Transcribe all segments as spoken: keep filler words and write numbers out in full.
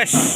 Satu,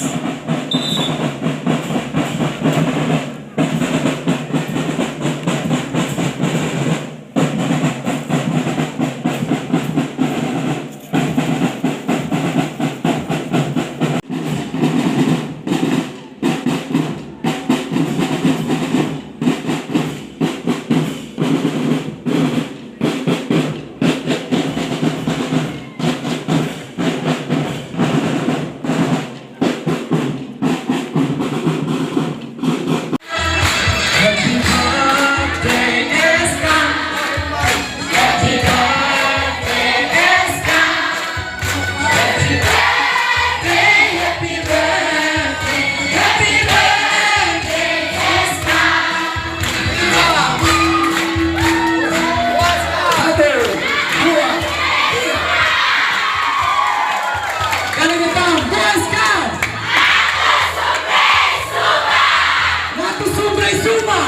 dua, tiga. Kali keempat, Boy Scout. Natus Sungai Suma.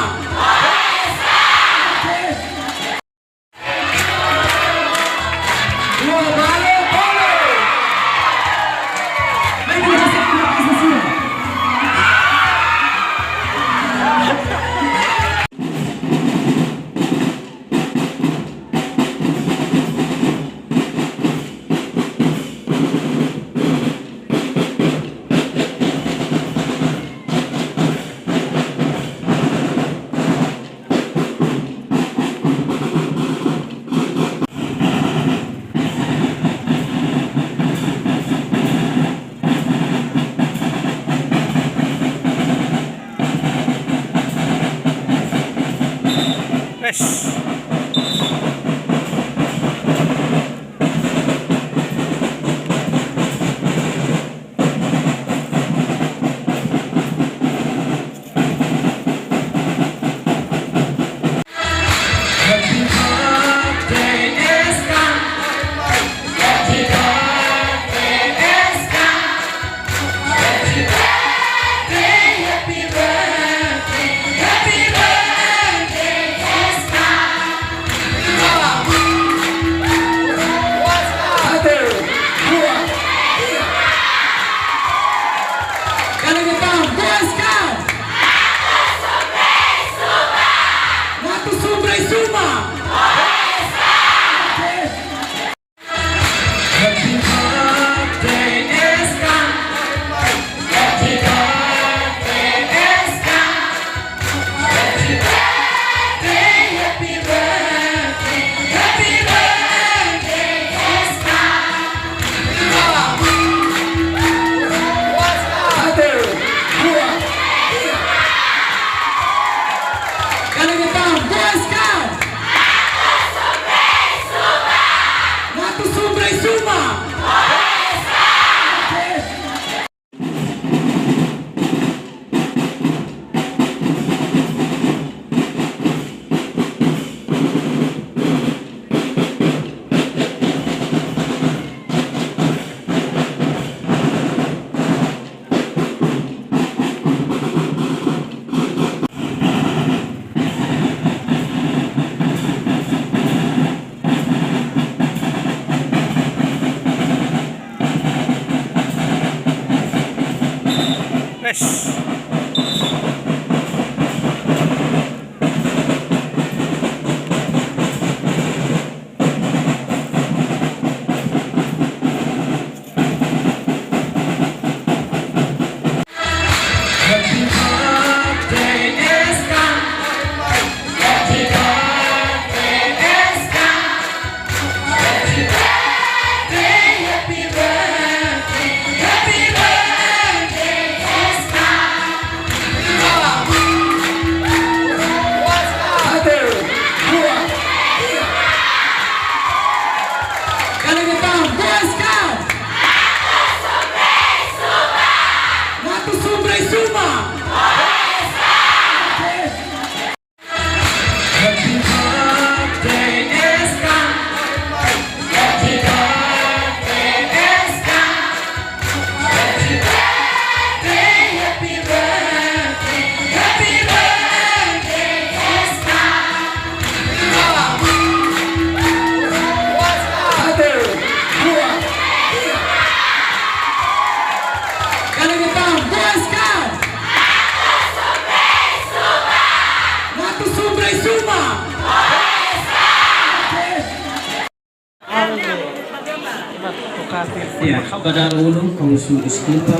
Ba dala uluk ha'u husu deskulpa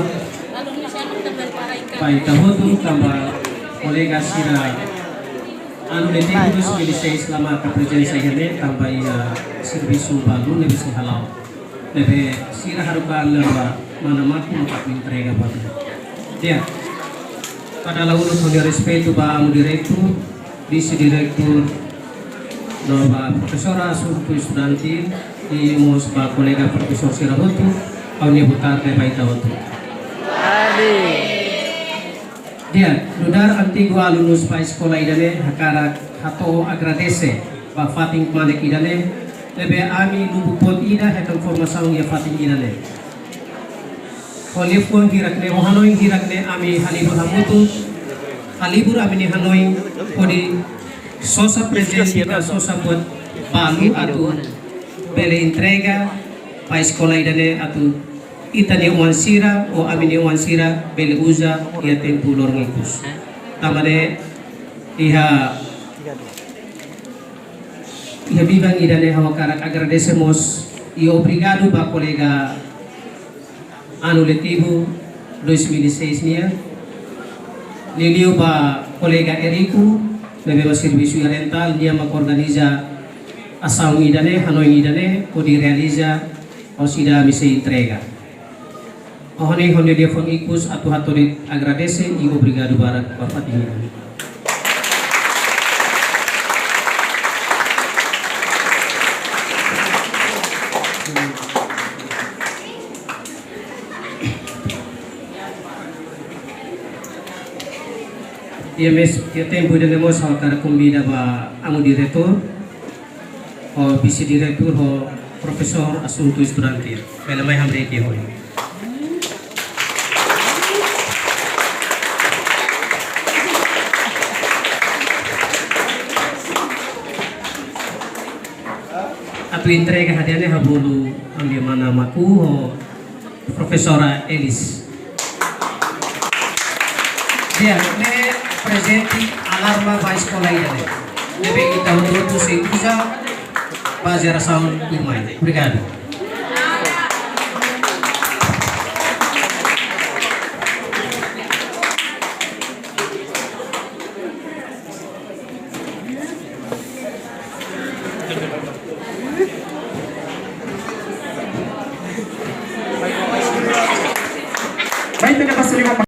ba ita hotu tanba kolega sira anu letivu dois mil e seis la marka prezensa iha ne'e tanba iha servisu balu ne'ebé sei hala'o. Ne'ebé sira haruka an ba Mana Maku maka atu entrega ba. Di'ak. Ba dala uluk ha'u-nia respeitu ba Amu Diretór, Vise-Diretór, no ba Profesora Asuntu Estudantil, i mós ba kolega profesór sira hotu, ha'u-nia boa tarde ba ita hotu. Di'ak, nu'udar antigu alunus ba eskola ida-ne'e hakarak hato'o agradese ba fatin kmanek ida-ne'e, ne'ebé ami lubuk boot ida hetan formasaun iha fatin ida-ne'e. Ho liafuan hirak-ne'e, ho hanoin hirak-ne'e ami halibur hamutuk, halibur ami-nia hanoin hodi sosa prezente ka sosa buat balu atu bele entrega ba eskola ida-ne'e atu ita-nia oan sira, ou ami-nia oan sira bele uza iha tempu loron ikus. Tanba ne'e iha, iha biban ida-ne'e ha'u hakarak agradese mós i obrigadu ba kolega anu letivu dois mil e seis nian. Liuliu ba kolega Érico, ne'ebé mak servisu iha Rental, nia mak organiza asaun ida-ne'e, hanoin ida-ne'e, hodi realiza, orsida ami sei entrega. Ha'u hanoin ha'u-nia liafuan ikus atu hato'o de'it agradese i obrigadu barak ba fatin ida-ne'e. Iha mes, iha tempu ida-ne'e mós ha'u hakarak konvida ba Amu Diretór, ho Vise-Diretór, ho Profesór Asuntu Estudantil. Bele mai hamriik iha oin. Atu entrega hadi'a ne'e ha'u bolu ami-nia Mana Maku ho Profesora Elis. Di'ak, ne'e prezente alarma ba eskola ida-ne'e. Ne'ebé ita hotu-hotu sei uza ba jerasaun tuirmai. Obrigadu. Baik, tidak pasal lima.